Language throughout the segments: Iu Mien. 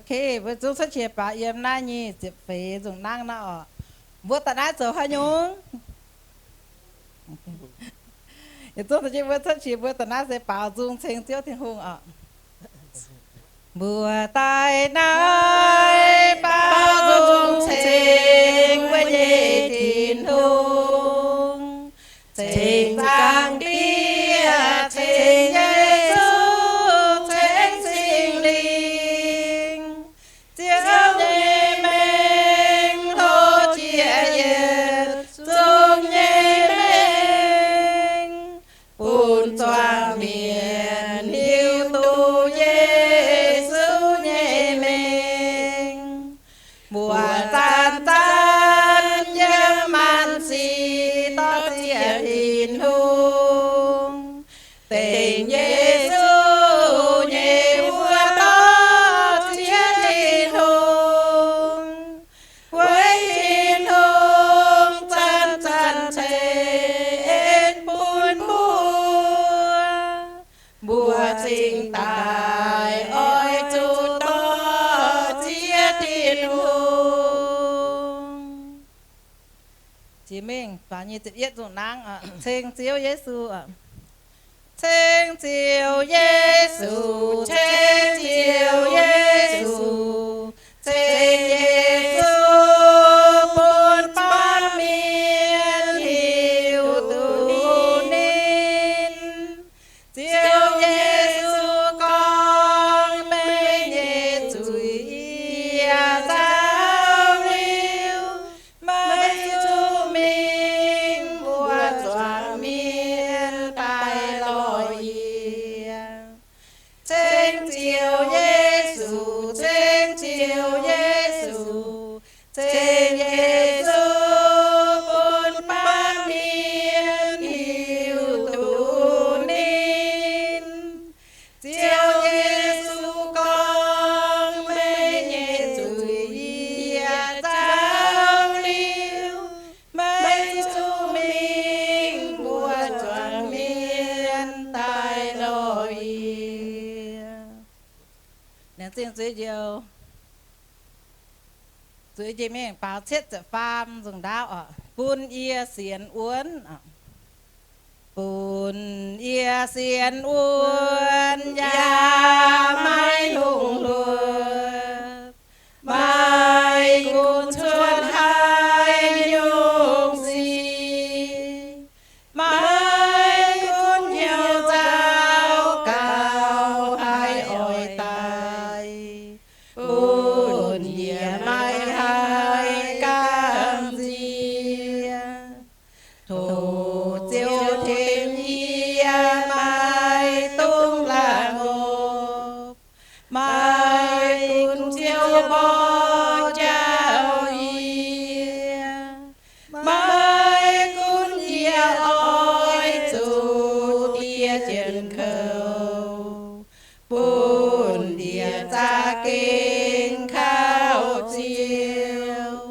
Mbuo zungv cuotv qiex baaux yiem naaiv nyic ziepc feix nzungh nangv naaiv oc. Mbuo daaih naaiv zoux haaix nyungc? Yietc zungv daaih jienv mbuo cuotv qiex, mbuo daaih naaiv se baaux nzung ceng Ziouv Tin-Hungh oc. Mbuo daaih naaiv baaux nzung ceng wuov nyei Tin-Hungh, ceng Zaangc Diex, ceng Yesu, ceng Singx Lingh. Ziouv nyei mengh hlo jiex yietc zungv nyei mengh, bun zuangx mienh hiuv duqv Yesu nyei mengh. Mbuo zanc-zanc yiem maanc sic dorh zieqv Tin-Hungh, dengc Yesu nyei wuov dorh zieqv Tin-Hungh. Weic Tin-Hungh zanc-zanc ceix en bun mbuo, mbuo cingx daaih oix zuqc dorh zieqv Tin-Hungh. Jiex mingh baaux nyic ziepc yietv nzungh nangv, ceng Ziouv Yesu. Ceng Ziouv Yesu, ceng Ziouv Yesu, ceng Yesu bun baamh mienh hiuv duqv ninh. Ziouv Yesu gorngv, meih nyei zuiz yie zaux liuz, meih zuqc mingh mbuo zuangx mienh daaih lorz yie. Ceng Ziouv Yesu, ceng Ziouv Yesu, ceng Yesu bun baamh mienh hiuv duqv ninh. Ziouv Yesu gorngv, meih nyei zuiz yie zaux liuz, meih zuqc mingh mbuo zuangx mienh daaih lorz yie. Laengz zingh zuiz njoux. Zuiz njiec mingh baaux cietv ziepc faam nzungh ndaauv oc. Bun yie sienx wuonv. Bun yie sienx wuonv yaac maiv lungh hluoqc. Maaih gunv cuotv haaix nyungc sic, maaih gunv hnyouv nzauh gauh haih oix daaih, bun yie maiv haih gamh nziex. Tov Ziouv tengx yie maaih dongh laangh hopv, maaih gunv Ziouv mborqv njaaux yie, maaih gunv yie oix zuqc diex jienv kouv, bun yie za'gengh kaux Ziouv.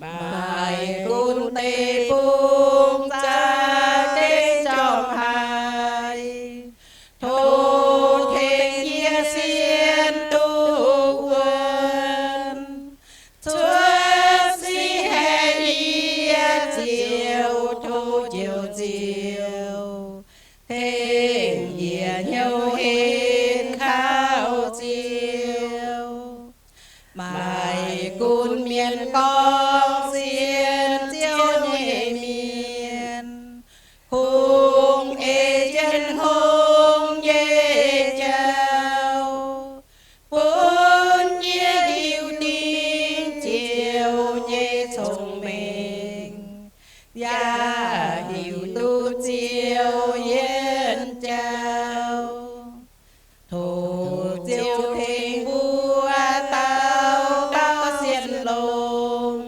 Maaih gunv deic-bung za'gengh jorm haic, tov tengx yie sienx duqv wuonv. Cuotv sic haeqv yie, Ziouv, tov Njoux Ziouv tengx yie hnyouv henv kaux Ziouv. Maaih gunv mienh gorngv sienx Ziouv nyei mienh, kungx ei jienv hngongx nyei jauv, bun yie hiuv dingc Ziouv nyei cong-mengh, yaac hiuv duqv Ziouv yienc jauv. Tov Ziouv tengx mbuo dauh dauh sienx longx,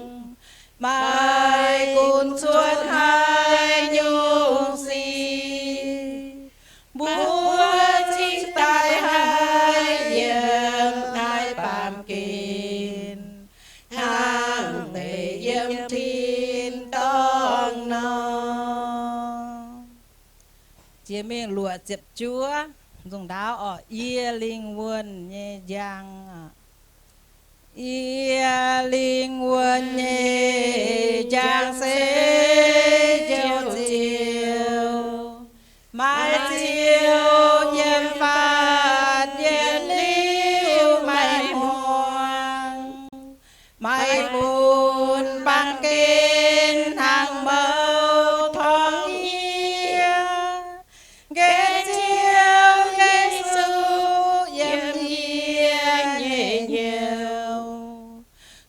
maaih gunv cuotv haaix nyungc sic, mbuo cingx daaih haih yiem naaiv baamh gen, hnangv deix yiem tin-dorngh nor. Jiex mingh luoqc ziepc juov nzungh ndaauv oc. Yie lingh wuonh nyei njang oc. Yie lingh wuonh nyei njang se njoux Ziouv, maiv Ziouv yiem fatv yietc liuz maiv hmuangx, maiv bun baamh gen hnangv mouc torngv yie. Nqemh Ziouv Yesu yiem yie nyei hnyouv.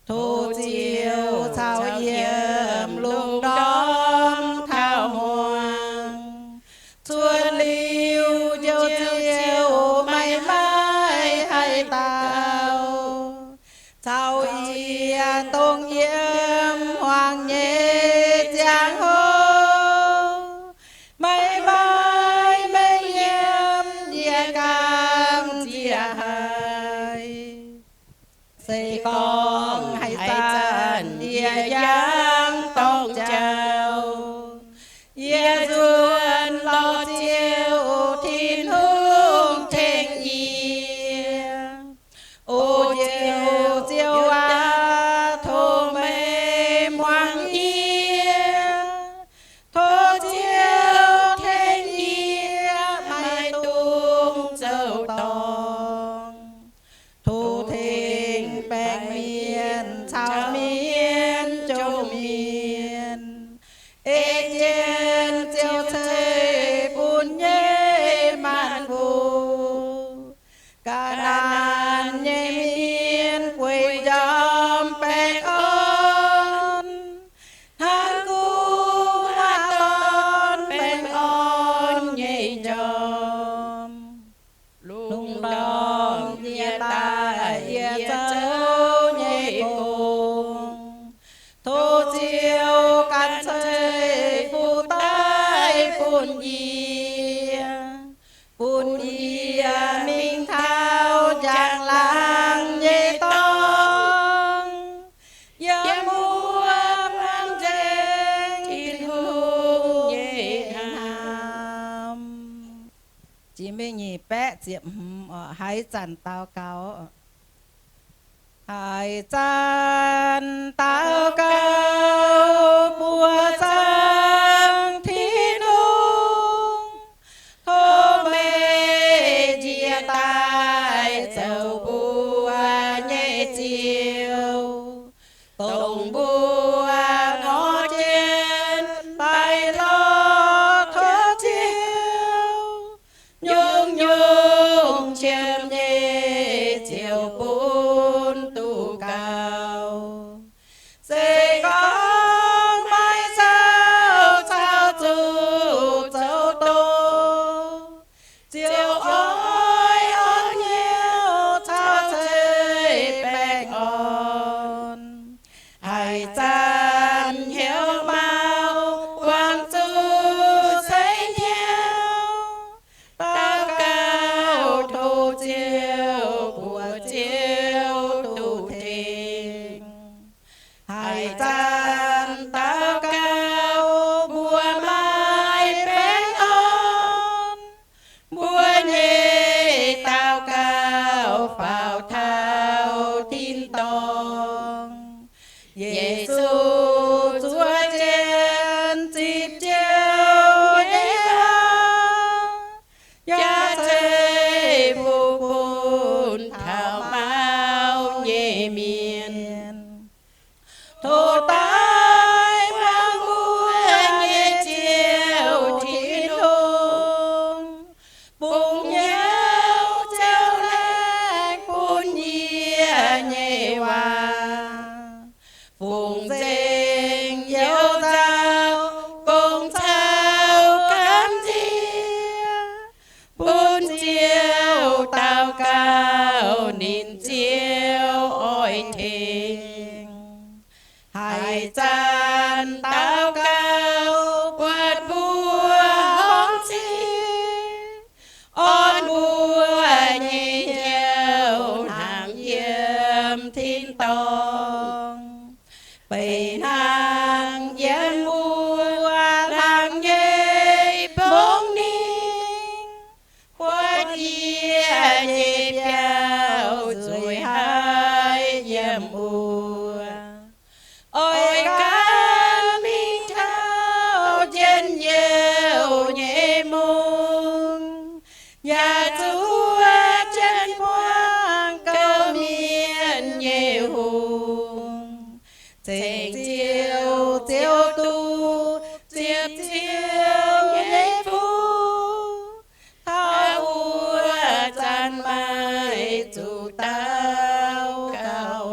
Tov Ziouv caux yiem lungh ndorm taux hmuangx. Cuotv liuz njoux Ziouv maiv maaih haaix dauh caux yie dongh yiem hmuangx nyei ziangh hoc. Maiv maaih mengh yiem yie gamh nziex haic. Se gorngv haaix zanc yie yangh dorngc jauv, yie nzuonx lorz Ziouv Tin-Hungh tengx yie. O Ziouv, Ziouv aac, tov meih hmuangx yie. Tov Ziouv tengx yie maiv dungx zoux dorngc. Tov tengx baengh mienh caux mienh jomc mienh ei jienv Ziouv ceix bun nyei maanc fouc. Ga'naanh nyei mienh gueic njormh baengh orn, hnangv gu'nguaaz dorn baengh orn nyei njormh. Lungh ndorm yie daaih yie zoux nyei gong, tov Ziouv ganh ceix fuqv daaih bun yie, bun yie mingh taux njang laangz nyei dorngx, yiem wuov buangv nzengc Tin-Hungh nyei hnamv. Jiex mingh nyic baeqv ziepc hmz oc. Haaix zanc daux gaux. Haaix zanc daux gaux mbuox zaangc Tin-Hungh, tov meih njiec daaih zoux mbuo nyei Ziouv, dongh mbuo ngorc jienv daaih lorz tov Ziouv. Nyungc-nyungc qiemx nyei ziouc bun duqv gaux. Se gorngv maiv caux, caux zuqc zoux doz, ziouc oix orn hnyouv caux ceix baengh orn. Haaix zanc hnyouv mau, buangh zuqc seix hnyouv, daux gaux tov Ziouv, mbuox Ziouv duqv tengx. Haaix zanc daux gaux mbuo maaih baengh orn, mbuo nyei daux gaux faaux taux tin-dorngh. Yesu zuov jienv zipv Ziouv nyei hlaax, yaac ceix fuqv bun taux mauv nyei mienh. Tov daaih muangx mbuo nyei Ziouv Tin-Hungh, bungx hnyouv ziouc laengz bun yie nyei waac, fungx nzengc youz nzauh gong caux gamh nziex, bun Ziouv daux gaux ninh Ziouv oix tengx. Haaix zanc daux gaux buatc mbuo horngc sic, orn mbuo nyei hnyouv hnangv yiem tin-dorngh, beiv hnangv yiem mbuo laangz nyei mbong ningv, buatc yie nyei biauv zueiz haic yiem Ceng Ziouv, Ziouv duqv ziepc nziex nyei fuqv, taux wuov zanc maaih zuqc daux gaux aqv.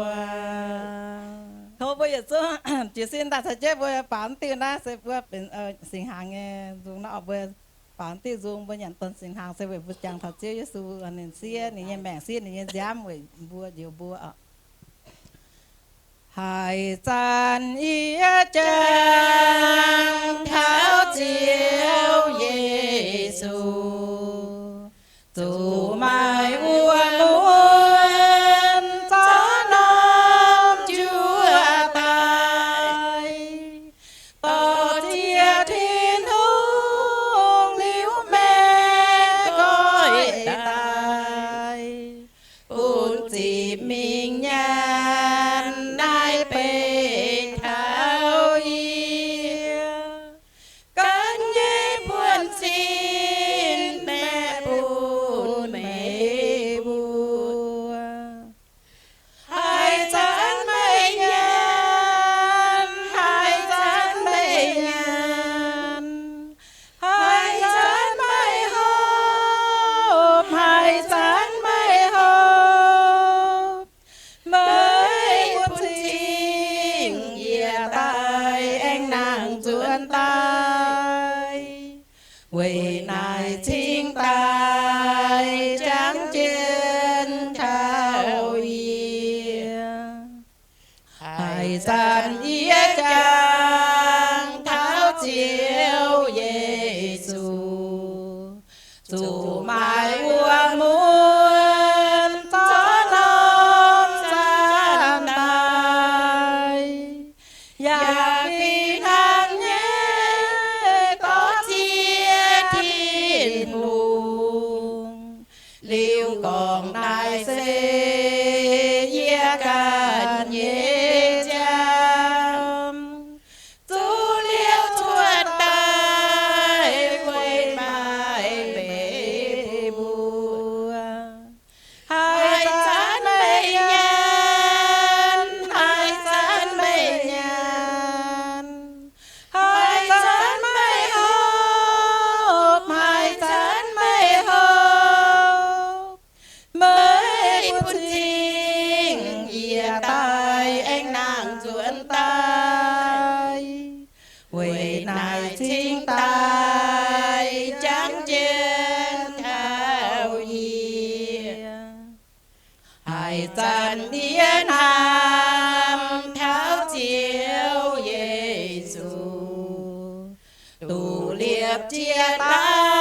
Tov mbuo yietc zungv jiez sin daaih caux jienv mbuo baaux diuh naaiv se mbuo benx singx hnaangx nyei nzung nor, mbuo baaux diuh nzung, mbuo nyanc donx singx hnaangx se weic mbuo jangx taux Ziouv Yesu, ninh siev ninh nyei maengc, siev ninh nyei nziaamv weic mbuo, njoux mbuo oc. Haaix zanc yie jangx taux Ziouv Yesu, zuqc maaih wuom-muonz zorqv norm juov daaih, dorh ziex Tin-Hungh liuz maengx goiv daaih, bun ziqc mingh nyanc naaiv beiv taux yie. Gan nyei buonv-sin maeqv bun meih mbuo. Haaix zanc meih nyanc, haaix zanc meih nyanc, haaix zanc meih hopv, haaix zanc meih hopv, meih bun cing yie daaih aengx nangh nzuonx daaih. Weic naaic cingx daaih jangx jienv taux yie. Haaix zanc yie jangx taux Ziouv Yesu, zuqc maaih wuom-muonz zorqv norm zanc daaih, yaac fih hnangv nyei dorh ziex Tin-Hungh liuz gorngv naaiv se yie ganh nyei nziaamv, zuqc liuz cuotv daaih weic maaih meih mbuo. Haaix zanc meih nyanc, haaix zanc meih nyanc, haaix zanc meih hopv, haaix zanc meih hopv, meih bun cing yie daaih aengx nangh nzuonx daaih. Weic naaic cingx daaih jangx jienv taux yie. Haaix zanc yie hnamv taux Ziouv Yesu, duqv liepc jiez daaih